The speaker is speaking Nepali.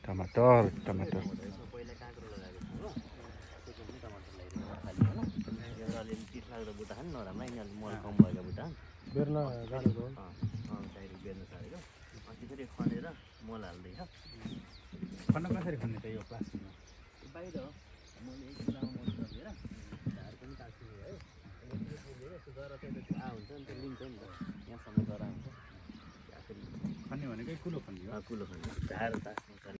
टमाटर टमाटर पहिला काँक्रो लगाएको छु हो त्यसपछि टमाटर लगाइदिएको खाली होइन एउटा अलिअलि चिस लाग्दो बुट्टा खाने नराम्रो यिनीहरू मल कम भएको बुट्टा बेर्न गाडेको डाइरेक्ट बेर्न सारेको अस्ति फेरि खनेर मल हाल्दैछ खन्न कसरी खन्ने त यो प्लास्टिकमा बाहिर हो मैले एक बेलामा मल सकेर झार पनि काट्छु है जरा चाहिँ आ हुन्छ नि त्यो लिन्छ नि त यहाँसम्म जरा हुन्छ खन्ने भनेकै कुलो खन्ने हो कुलो खन्ने झार तास्नु